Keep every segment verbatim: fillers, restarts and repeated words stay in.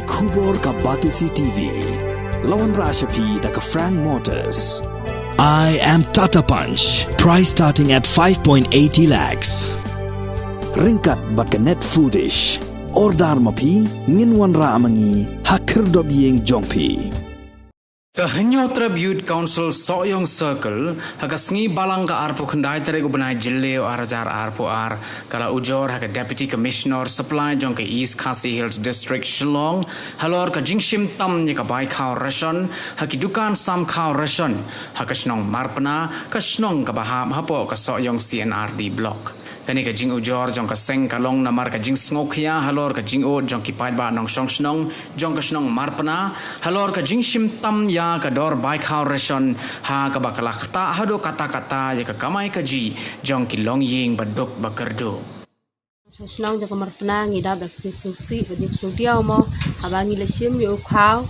Khubor ka Batesi T V. La wanrah sha phi da ka Frank Motors. I am Tata Punch. Price starting at five point eighty lakhs. Ryngkat bad ka Net Foodish. Order ma phi, ngin wanrah ma ngi ha khyrdop ïing jong phi. Ka Hynñiewtrep Youth Council Sohiong Circle, ha ka sngi Balang ka arphew khyndai tarik u bnai Jylliew ar hajar arphew ar, ka la ujor ha ka Deputy Commissioner Supply jong ka East Khasi Hills District Shillong, halor ka jingshim tam ïa ka bai khaw ration ha ki dukan sam khaw ration ha ka shnong Marpna, ka shnong kaba hap hapoh ka Sohiong C and R D Block. Kane ka jingujor jong ka seng ka long namar ka jingsngewkhia halor ka jingud jong ki paidbah nongshong shnong jong ka shnong Marpna halor ka jingshim tam ïa ka dor bai khaw ration, ha kaba ka la ktah haduh katta katta ïa ka kamai kajih jong ki longïing ba duk ba kyrduh. Shnong jong ka Marpna ngi dap da ka jingsngewsih bad jingsngewdiaw mo, haba ngi la shim ïa u khaw,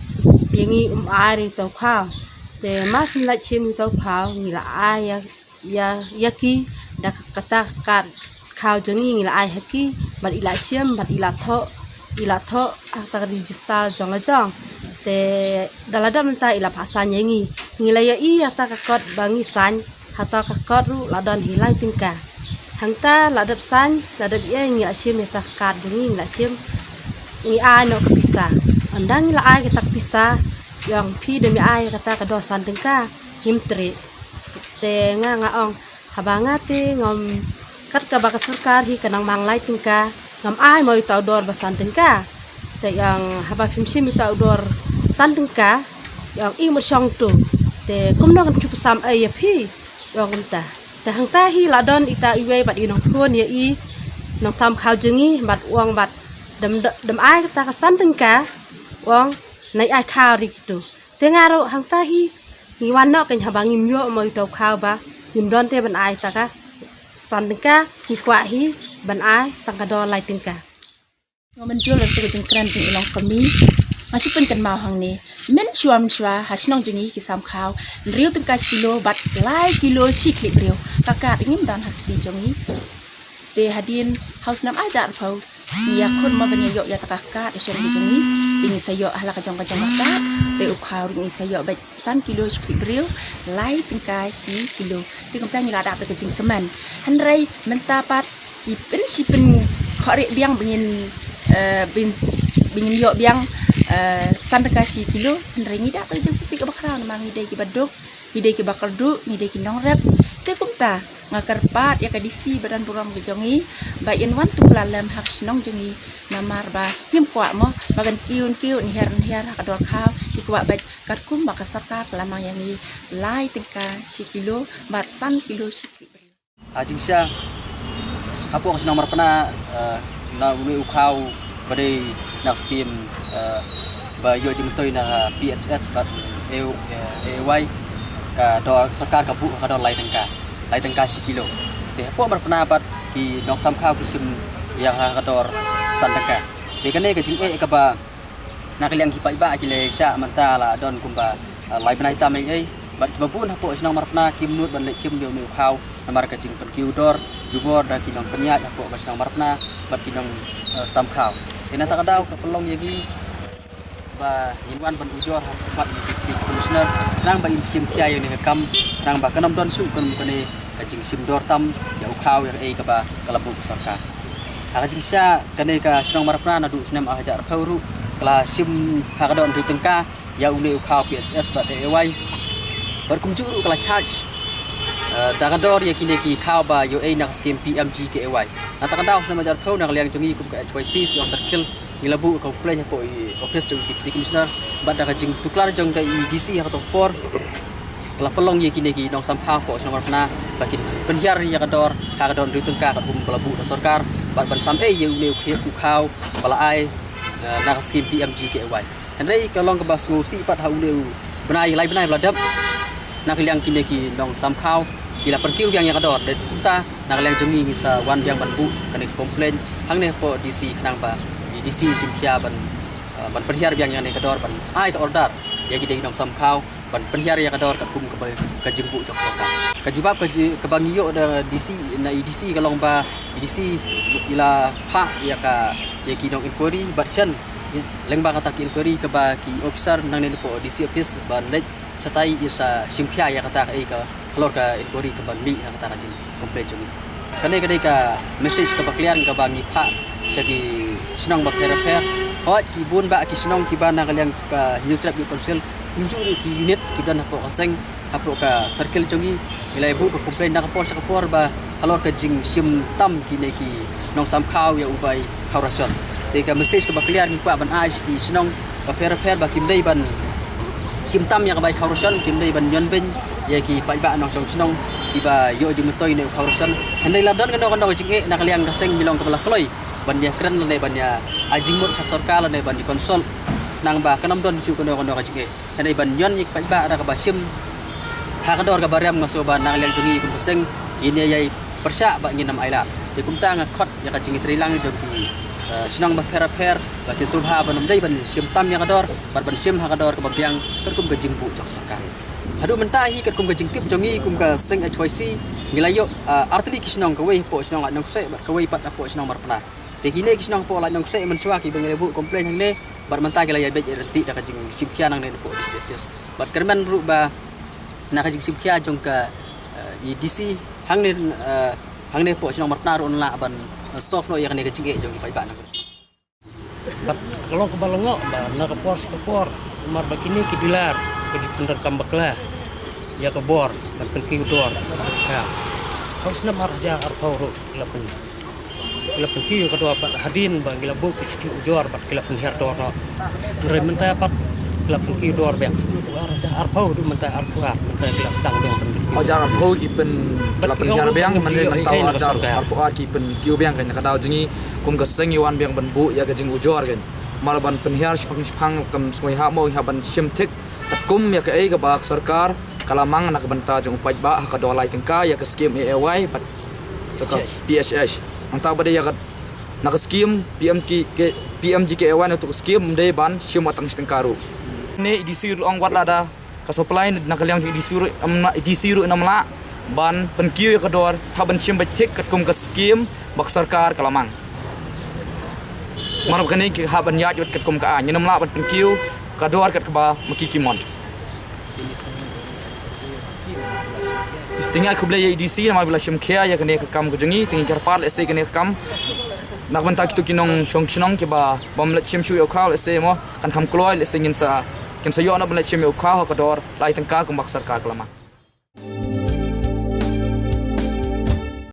ïa ngi um ai ïa uta u khaw. Te ma shu lait shim ïa uta u khaw ngi la ai ïa, ïa, ïa ki da ka, kata ka kad khaw jong ngi, ngi la ai ha ki bad i la shim bad i la thoh, i la thoh ha kata ka register jong la jong. Te da la dep mynta i la phah saiñ ïa ngi. Ngi la ïohi ïa kata ka kot ba ngi saiñ, ha kata ka kot ruh la don hi lai tyngka. Hangta la dep saiñ, la dep ïa ngi la shim ïa kata ka kad jong ngi, ngi la shim, ngi ai noh ka pisa. Ynda ngi la ai kata ka pisa, ïa ong phi dei me ai kata ka dor san tyngka, ngim treh. Te nga nga ong, haba nga te ngam, kat kaba ka sorkar hi ka nang mang lai tyngka, ngam ai mo ïa uta u dor ba san tyngka. Te ïa ong haba phim shim ïa uta u dor san tyngka, ïa ong i mo shong tu. Te kumno kan shu pynshai ïa phi, ïa ong kumta. Te hangta hi la don ita iwei bad i nongphone ïa i, nongsam khaw jong ngi bad u ong bad dem, dem ai kata ka san tyngka, u ong nai ai khaw ri kitu. Te nga ruh hangta hi ngi wan noh kein haba ngim ïoh mo ïa uta u khaw ba ngim don te ban ai ta ka san tyngka, ngi kwah hi ban ai tang ka dor lai tyngka. Nga mynjur ïa ka jingkren jong i longkmie. Nga shu pynkynmaw hangne, mynshuwa mynshuwa ha shnong jong ngi ki sam khaw hynriew tyngka shi kilo bad lai kilo shi khlieh briew. Ka kad ngim don ha kti jong ngi. Te hadien ha u snem ar hajar arphew ngi ïakhun mo ban ïa ïoh ïa ta ka kad ha shnong jong ngi. Te ngi sa ïoh ha la ka jong ka jong ka kad. Te u khaw ruh ngi sa ïoh bad san kilo shi khlieh briew, lai tyngka shi kilo. Te kumta ngi la dap da ka jingkmen. Hynrei mynta pat ki pynshi pynkhohrieh biang ba ngin, eh, ba ngin, ba ngin ïoh biang, eh, san tyngka shi kilo. Hynrei ngi dap da ka jingsngewsih kaba khraw namar ngi dei kiba duk, ngi dei kiba kyrduh, ngi dei ki nongrep. Te kumta nga kyrpad ïa ka D C ba don burom ka jong ngi ba in wan tuklar lem ha ka shnong jong ngi namar ba ngim kwah mo ba kan kiew kiew, nhiar nhiar ha ka dor khaw. Ki kwah bad katkum ba ka sorkar ka la mang ïa ngi lai tyngka shi kilo bad san kilo shi khlieh briew. Ha jingshisha hapoh ka shnong Marpna, eh, na une u khaw ba dei na ka skim, eh, ba ïoh jingmyntoi na P H H bad A, eh, A Y, ka dor sorkar ka buh ka dor lai tyngka, lai tyngka shi kilo. Te hapoh Marpna pat ki nongsam khaw ki shim ïa ka dor san tyngka. Te kane ka jingeh kaba na ka liang ki paidbah ki la shah mynta la don kumba, ah, lai bnai tam ei ei. Bad kiba bun hapoh shnong Marpna kim nud ban leit shim ïa une u khaw namar ka jingpynkiew dor jubor da ki nongpynïaid hapoh ka shnong Marpna bad ki nong, eh, sam khaw. Te na kata ka daw ka pynlong ïa ngi ba ngin wan ban ujor ha khmat ïa ki Deputy Commissioner khnang ba in shim khia ïa kane ka kam, khnang ba kan ym don shuh kum kane ka jingshim dor tam ïa u khaw ïa kaei kaba ka la buh ka sorkar. Ha ka jingshisha kane ka shnong Marpna naduh u snem ar hajar arphew ruh ka la shim ha ka dor hynriew tyngka ïa une u khaw P H H bad A Y. Bad kumjuh ruh ka la charge, eh, da ka dor ïa kine ki khaw ba ïoh ei na ka skim P M G K A Y. Na kata ka daw u snem ar hajar arphew na ka liang jong ngi kum ka H Y C Shillong Circle ngi la buh ka complaint hapoh i office jong i Deputy Commissioner bad da ka jingtuklar jong ka i D C ha kato ka por ka la pynlong ïa kine ki nongsam khaw hapoh shnong Marpna ba kin pynhiar ïa ka dor ha ka dor hynriew tyngka katkum ba la buh da sorkar bad ban sam ei ïa une u khaw ba la ai, eh, na ka skim P M G K A Y. Hynrei ka long kaba sngewsih pat ha une u bnai lai bnai ba la dep na ka liang kine ki nongsam khaw ki la pynkiew biang ïa ka dor. Dei kumta na ka liang jong ngi ngi sa wan biang ban buh kane ka complaint hangne hapoh D C khnang ba i D C jingkhia ban, eh, ban pynhiar biang ïa kane ka dor ban ai ka order ïa kine ki nongsam khaw ban pynhiar ïa ka dor katkum kaba ka jingbuh jong ka sorkar. Ka jubab ka ji-, kaba ngi ïoh da D C na i D C ka long ba i D C i la phah ïa ka ïa ki nong inquiry bad shen Lyngba kata ka inquiry kaba ki officer nangne napoh D C office ban leit shatai, ïa sa shim khia ïa kata kaei ka halor ka inquiry kaban mih na kata ka jing complain jong ngi. Kane ka dei ka message kaba clear kaba ngi phah sha ki shnong bapher bapher. Hooid, ki bun bah ki shnong kiba na ka liang ka Hynñiewtrep Youth Council, kumjuh ruh ki unit ki don hapoh ka seng, hapoh ka circle jong ngi, ngi la ïa buh ka complain na ka por sha ka por ba halor ka jingshim tam kine ki nongsamkhaw ïa u bai khaw ration. Te ka message kaba clear ngi kwah ban ai sha ki shnong bapher bapher ba kim dei ban shim tam ïa ka bai khaw ration, kim dei ban ñion beiñ ïa ki paidbah nongshong shnong kiba ïoh jingmyntoi na u khaw ration. Hynrei la don kano kano ka jingeh na ka liang ka seng, ngi long kaba la kloi ban ïa kren lane ban ïa ai jingmut sha ka sorkar lane ban ïa consult, nangba kan ym don shuh kano kano ka jingeh. Hynrei ban ñion ïa ki paidbah da kaba shim ha ka dor kaba riam, nga sngew ba na ka liang jong ngi kum ka seng, ngin ïa ïai pyrshah ba ngin ym ailad. Te kumta nga khot ïa ka jingïatreilang jong ki, eh, shnong bapher bapher ba kin sngewbha ban ym dei ban shim tam ïa ka dor, bad ban shim ha ka dor kaba biang katkum ka jingbuh jong ka sorkar. Haduh mynta hi katkum ka jingtip jong ngi kum ka seng H Y C, ngi la ïoh, eh, artylli ki shnong, kawei hapoh shnong Laitumkhrah bad kawei pat hapoh shnong Marpna. Te kine ki shnong hapoh Laitumkhrah mynshuwa kiba ngi la buh complain hangne, bad mynta ki la ïa beit ïa lynti da ka jingshim khia nangne napoh D C office. Bad kyrmen ruh ba na ka jingshim khia jong ka, eh, i D C hangne, eh, hangne hapoh shnong Marpna ruh yn lah ban, eh, solve noh ïa kane ka jingeh jong ki paidbah nongshong shnong. Bad ka long kaba lyngngoh ba na ka por sha ka por, namar ba kine ki dealer ki ju pyndonkam bakla ïa ka bor ban pynkiew dor. Ha u snem ar hajar arphew ruh ki la pyn, ki la pynkiew ïa ka dor bad hadien ba ki la buh ki shu ujor bad ki la pynhiar dor noh. Hynrei mynta pat ki la pynkiew dor biang. Ar hajar arphew haduh mynta arphew ar, mynta ki la sdang biang ban pynkiew. Ar hajar arphew ki pyn, ki la pynhiar biang, mynta mynta ar hajar arphew ar ki pynkiew biang. Kan ïa ka daw jong ngi kum ka seng ngi wan biang ban buh ïa ka jingujor kan. Namar ban pynhiar shipang shipang kam sngewbha mo, ngi hap ban shim thik katkum ïa kaei kaba ka sorkar ka la mang na ka bynta jong u paidbah ha ka dor lai tyngka ïa ka skim A A Y bad ka P H H. Nangta ba dei ïa ka na ka skim P M K, P M G K A Y, na tu ka skim ym dei ban shim wat tang shi tyngka ruh. Ne i D C ruh ong wat lada ka supply na ka liang jong i D C ruh, ym na, i D C ruh ym lah ban pynkiew ïa ka dor, hap ban shim beit thik katkum ka skim ba ka sorkar ka la mang. Namar ba kane ki hap ban ïaid wat katkum ka aiñ, ngin ym lah ban pynkiew ka dor kat kaba ma ki ki mon. Te ngi ai khublei ïa i D C namar ba la shim khia ïa kane ka kam ka jong ngi, te ngi kyrpad lehse kane ka kam na ka bynta kito ki nongshong shnong kiba bym leit shim shuh ïa u khaw, lehse mo kan kham kloi, lehse ngin sa, kin sa ïoh noh ban leit shim ïa u khaw ha ka dor lai tyngka kumba ka sorkar ka la mang.